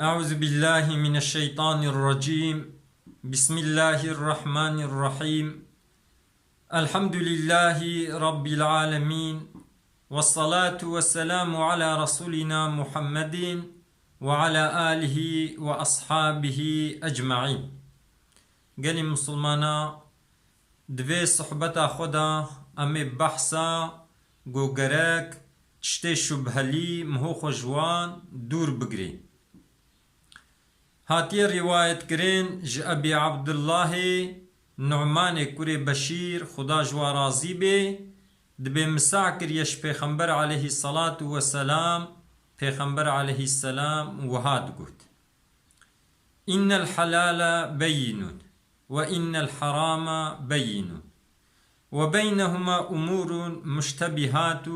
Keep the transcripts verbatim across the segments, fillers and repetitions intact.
أعوذ بالله من الشيطان الرجيم. بسم الله الرحمن الرحيم. الحمد لله رب العالمين. والصلاة والسلام على رسولنا محمد وعلى آله وأصحابه أجمعين. Gelî Musulmana, di vê sohbeta xwe de em ê behsa ku gerek tiştê şubhelî miho xwe ji wan dûr bigirê. Hatiye rîwayetkirin ji Ebî Ebdullahê Nu'manê kurê Beşîr, Xuda ji wa razî bê, dibê misa kiriye ji Pêxember aleyhisselatu vesselam, Pêxember aleyhisselam wiha digot: إن الحلال بين وإن الحرام بين وبينهما أمور مشتبهات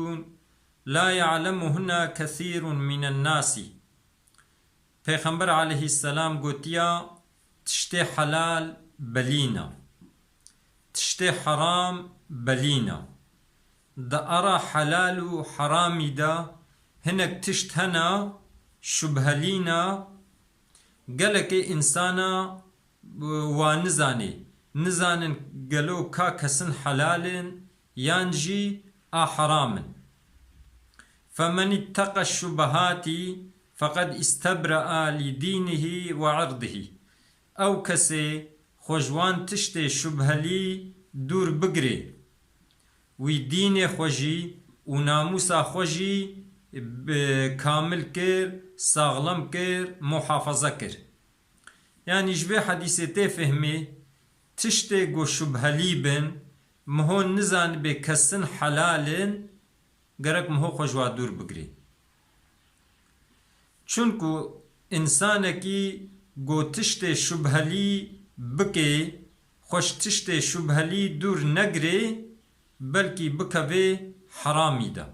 لا يعلمهن كثير من الناس. Pêxember aleyhisselam gotiya: Tiştê helal belîn e, tiştê heram belîn e. Di ara helal û heramî de hinek tişt hene, şubhelî ne. Gelekê însana, e, wa nizanê. Nizanin gelo ka kesin helal in yan jî a heram in. فمن اتقى الشبهات فقد استبرأ لدينه وعرضه. Ew kesê xwe ji wan tiştê şubhelî dûr bigirê, wî dînê xwe jî û namûsa xwe jî bi kamil kir, saxlem kir, muhafaza kir. Yanî ji vê hedîsê tê fehmê, tiştê ku şubhelî bin, miho nizanibê kesin helal in, gerek miho xwe ji wa dûr bigirê. Çunku însanekî ku tiştê şubhelî bikê, xwe ji tiştê şubhelî dûr negirê, belkî bikevê heramî de.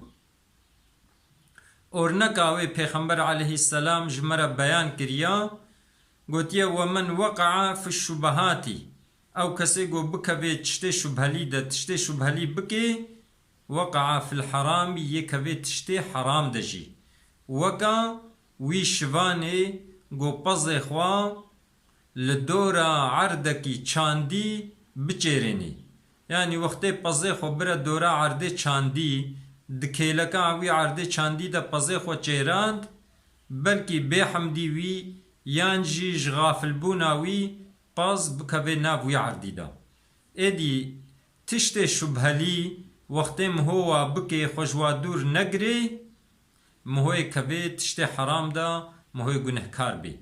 Orneka wê Pêxember aleyhisselam ji me re beyan kiriya, gotiye: ومن وقع في الشبهات. Ew kesê ku bikevê tiştê şubhelî de, tiştê şubhelî bikê, وقع في الحرام, yê kevê tiştê heram de jî. Weka wî şivanê ku pezê xwe li dora erdekî çandî biçêrênî. Yanî wextê pezê xwe bire dora erdê çandî, di kêleka wî erdê çandî de pezê xwe çêrand, belkî bêhemdî wî yan jî ji xafilbûna wî pez bikeve nav wî erdî de. Êdî tiştê şubhelî wextê miho wa bikê, xwe ji wa dûr negirê, mihoyê kevê tiştê heram de, mihoyê gunehkar bê.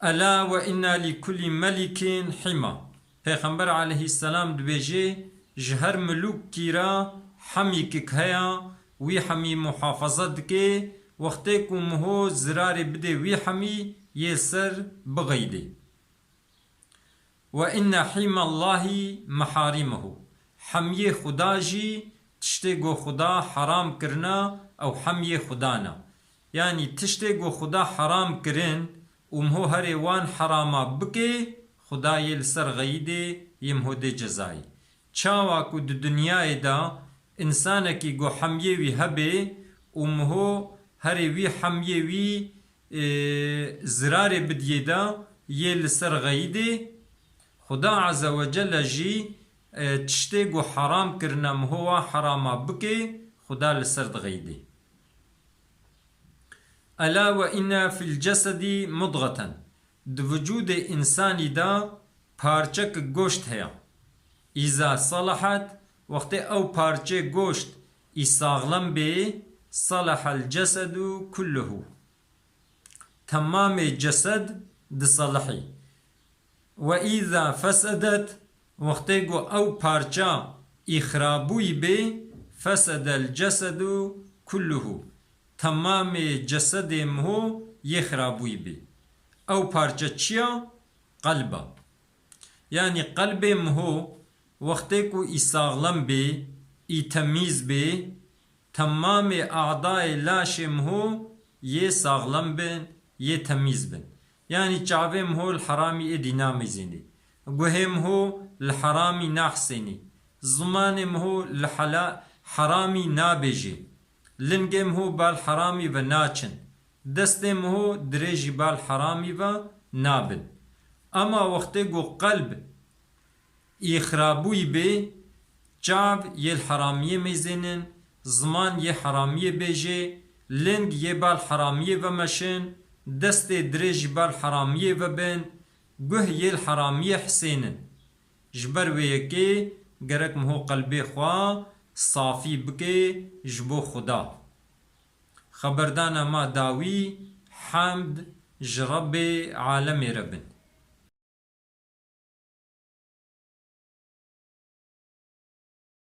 Ela ve inna li kulli melikin hima. Pêxember aleyhisselam dibêje, ji her milûkî re hemîkik heya, wî hemî muhafaza dike, wextê ku miho zirarê bidê wî hemî, yê ser bixeydê. Ve inne himallahi meharimuhu. Hemiyê Xuda jî tiştê ku Xuda heram kirina, ew hemiyê Xuda ne. Yanî tiştê ku Xuda heram kirin û miho herê wan herama bike, Xuda yê li ser xeyidê, yê miho dê cezayê. Çawa ku di dinyayê de însanekî ku hemiyê wî hebe û miho herê wî hemiyê wî, e, zirarê bidiyê de, yê li ser xeyidê, Xuda Azze ve Celle jî, e, tiştê ku heram kirine miho wa herama bike, Xuda li ser dixeyidê. Ela ve inne fil cesedi mudgeten. Di vücudê însanî de parçek goşt heye. İza salahat, wextê ew parçê goşt î saxlem bê, salahal cesedu kulluhu. Temamê cesed disalihî. Ve îza fesedet, wextê ku ew parça î xirabûyî bê, fesedel cesedu kulluhu. Temamê cesedê miho yê xirabûyî bê. Ew parça çi ya? Qelb a. Yanî qelbê miho wextê ku î saxlem bê, î temîz bê, temamê adayê laşê miho yê saxlem bin, yê temîz bin. Yanî çavê miho li heramî êdî namîzênê. Guhê miho li heramî nahisênê. Zimanê miho li hela-, heramî nabêjê. Lingê miho bal heramî ve naçin. Destê miho dirêjî bal heramî ve nabin. Ema wextê ku qelb îxrabûyî bê, çav yê li heramiyê mêzênin, ziman yê heramiyê bêjê, ling yê bal heramiyê vemeşin, destê dirêjî bal heramiyê vebin, guh yê li heramiyê hisênin. Ji ber wê yekê gerek miho qelbê xwe safî bike ji bo Xuda. Xeberdana ma dawî hemd ji Rebbê alemê re bin.